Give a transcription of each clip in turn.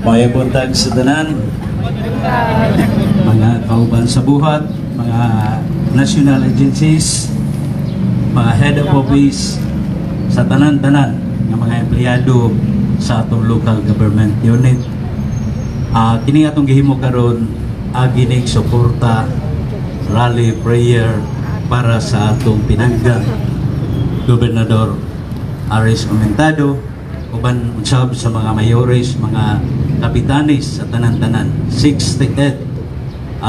Maayong buntag sa tanan, mga kauban sa buhat, mga national agencies, mga head of office, sa tanan-tanan nga mga empleyado sa atong local government unit. Kini atong gihimo karon agi ning suporta, rally, prayer para sa atong pinanggang Gobernador Aris Aumentado, uban usab sa mga mayores, mga kapitanes sa tanan-tanan 68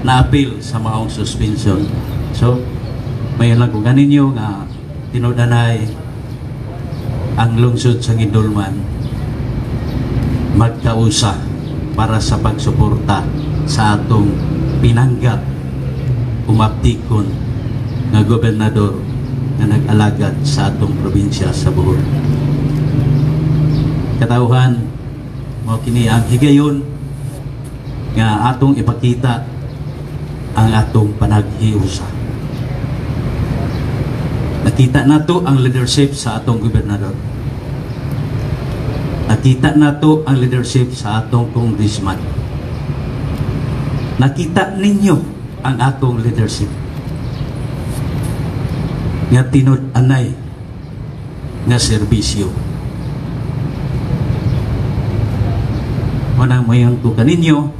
na-appeal sa maong suspension. So, mayon lang ko kaninyo nga tinud-anay ang lungsod sa Guindulman magkausa para sa pagsuporta sa atong pinangga umaptikon nga gobernador nga nag-alagad sa atong probinsya sa Bohol. Katawhan, mao kini ang higayon nga atong ipakita ang atong panaghiusa. Nakita nato ang leadership sa atong gobernador. Nakita nato ang leadership sa atong congressman. Nakita ninyo ang atong leadership nga tinud-anay nga serbisyo. Manang mayon ko kaninyo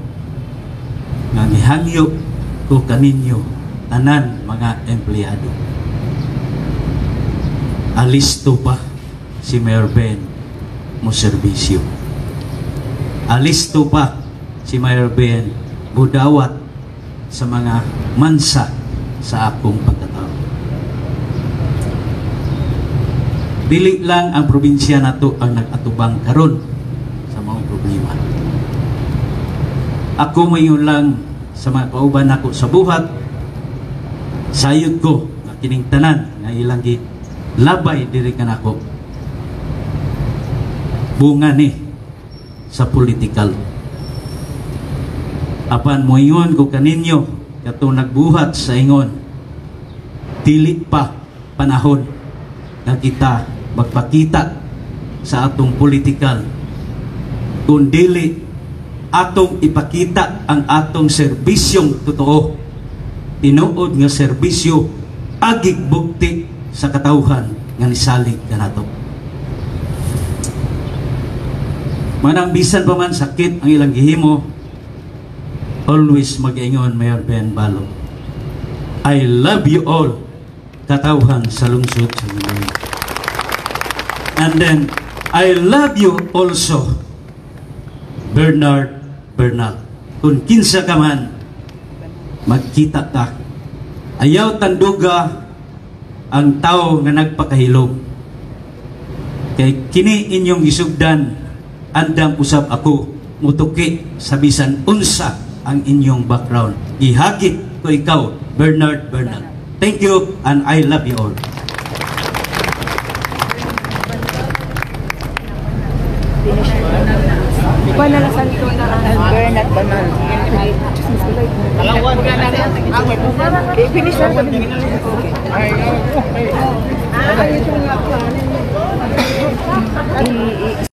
nga gihangyo ko kaninyo tanan mga empleyado. Alisto pa si Mayor Ben mo serbisyo. Alisto pa si Mayor Ben budawat sa mga mansa sa akong pagkatao. Dili lang ang probinsya nato ang nag-atubang karon sa mga problema. Ako mayon lang sa mga kauban nako sa buhat, sayod ko nga kining tanan nga ilang gi labay diri kanako bunga ni sa politikal. Apan moingon ko kaninyo katong nagbuhat sa ingon, dili pa panahon nga kita magpakita sa atong politikal, kun dili atong ipakita ang atong serbisyong totoo, tinuod nga serbisyo agig bukti sa katawhan nga nisalig kanato. Manang bisan pa man sakit ang ilang gihimo, always mag-ingon Mayor Ben Balo, I love you all, katawhan sa lungsod sa Guindulman. And then, I love you also, Bernard Bernal. Kung kinsa ka man, magkita ta. Ayaw tanduga ang tao nga nagpakahilom. Kay kini inyong gisugdan, andam usab ako mutuki sa bisan unsa ang inyong background. Gihagit ko ikaw, Bernard Bernal. Thank you and I love you all. Bernard Bernal. Finish na. Okay.